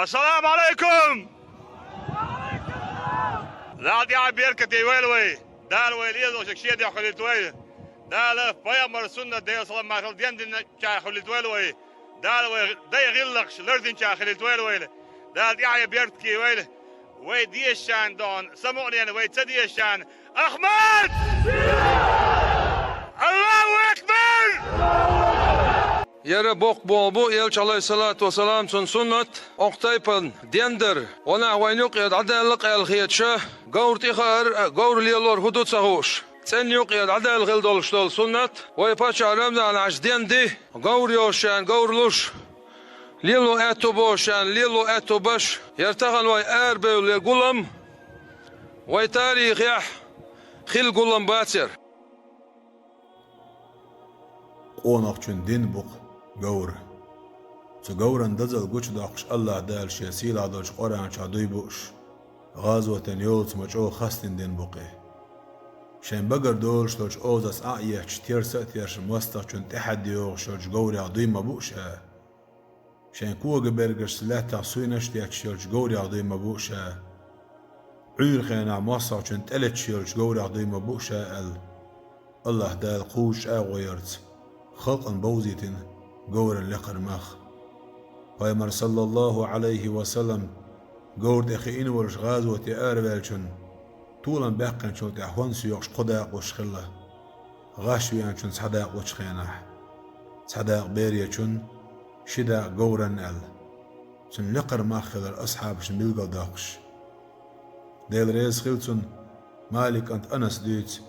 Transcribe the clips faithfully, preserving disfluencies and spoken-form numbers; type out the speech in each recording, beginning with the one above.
Ассаламу Ӏалайкум! Дала тӀехь беркате войла вай. Дала вай лелош шен духьа хилийта войла. Дала пайхамар суннат Делан салам маршал дендинча хилийта войла вай. Дала вай дай гӀиллакхаш лардинча хилийта войла вай. Дала тӀехь беркате войла. Вай дешан дон, самукънена вай ца дешан. Ахмад! Аллаху акбар! Яра боккха болх бу, Элча, алейхиссалату вассалам, цун суннат, окху тайпан ден дар, ванах вайн юкъе дӀадаьлла къаьлла хеташ, говр тӀехаар, говр лелор хӀу ду ца хууш. ЦӀен юкъе дӀадаьлла хила долуш долу суннат, вай паччахь Рамзан Ӏаш ден ди, говр йолуш шен говр луш, лело аьтту болуш шен лело аьтту баш, яра тахана вай арабевлла гулам, вай тарихехь хилла гулам бацара. Къонахчун дин бу-кх говр. Цу говран дозалла гучудоккхуш Аллаха Дала шен сийлахь долчу Къуръан чохь дуй бууш, гӀазотан йолаца ма чӀогӀа хастийна дин бу-кх и. Шайн багара долуш долчу озаца Ӏа а етташ, терса а терша, мостагӀчун тӀаьхьа догӀуш йолчу говрех дуй ма буу ша. Шайн кога бергашца лаьттах суйнаш а детташ йолчу говрех дуй ма буу ша. Ӏуьйра хенахь мостагӀчун тӀелеташ йолчу говрех дуй ма буу ша аьлла, Аллаха Дала кхузачу чӀагӀо ярца халкъана бовзийтина говран лекхара мах. Пайхамар, саллаллаху Ӏалайхи ва саллам, говр тӀе хиъна волуш гӀазоте араваьллачунна, толам баьккхинчул тӀаьхьа хӀонс йоккхуш кхо дакъа луш хилла, гӀаш веанчунна цхьа дакъа лучу хенахь, цхьа дакъа беречунна, ши дакъа говранна аьлла. Цуьнан лекхара мах хилар асхьабашна билгалдоккхуш. Дела реза хила цунна, Малик кӀант Анас дуьйцу,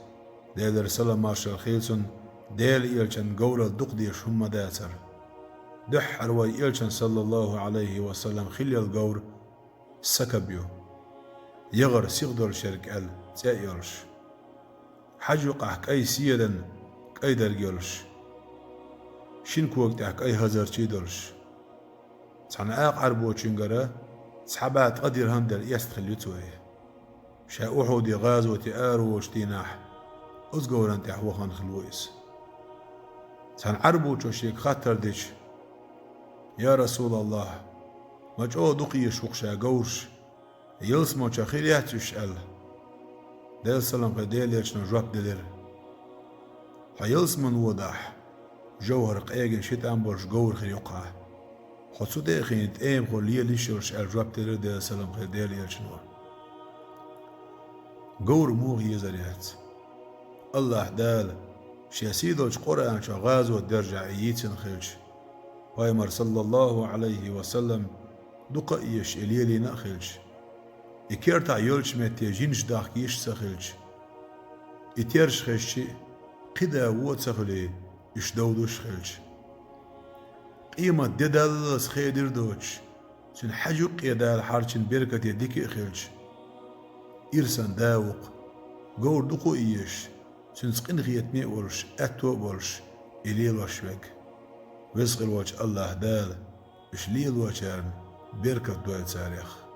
Делера салам-маршалла хила цунна, Делан Элчан говралла дукха дезаш хӀумма дацара. Дуьххьара вай Элчан, саллаллаху Ӏалайхи ва саллам, хиллал говр сакаб ю. ЯгӀар сиха долуш ерг аьлла цӀе а йолуш. Хьажа юкъахь кӀай седан кӀайдарг йолуш. Шина кога тӀехь кӀай хӀазарчий долуш. Цхьана акха Ӏарбочуьнгара цхьа бӀе ткъа дирхӀам делла эцна хилла ю цо и. Ша Ухьуде гӀазоте араволучу дийнахь, оцу говран тӀехь вахана хилла ву иза. Цхьана Ӏарбочо шега хаттар дича: «Я Расулаллахь, ма чӀогӀа дукха езаш ву-кх ша говраш, ялсаманчохь хир яц уьш?» — аьлла. Делан салам хир Делан Элчано жоп делира: «Хьо ялсаман водахь, жовхӀар къегина ши тӀам болуш говр хир ю-кх хьан. Хьо цу тӀе а хиъна тӀемахула лела йиш йолуш», — аьлла жоп делира Делан салам хир Делан Элчано. Говр муха езар яц? Аллаха Дала шен сийдолчу Къуръан чохь гӀазот дерзахь и йийцина хилча, Пайхамар, саллаллаху Ӏалайхи ва саллам, дукха а езаш и лелийна а хилча, и кертахь йолчу метте жинаш дахка йиш а ца хилча, и терша хезчи а, кхин да вон а ца хуьлий, уьш довдуш а хилча, къемат де даллалц хедира доцуш, цуьнан хьажа юккъе Дала хьарчийна беркате дика а хилча, ирсан да ву-кх, говр дукха а езаш, цуьнца къинхетаме а волуш, аьтто а болуш, и лелош верг. Веза хир волчу Аллаха Дала уьш лелочарна беркат дойла царех.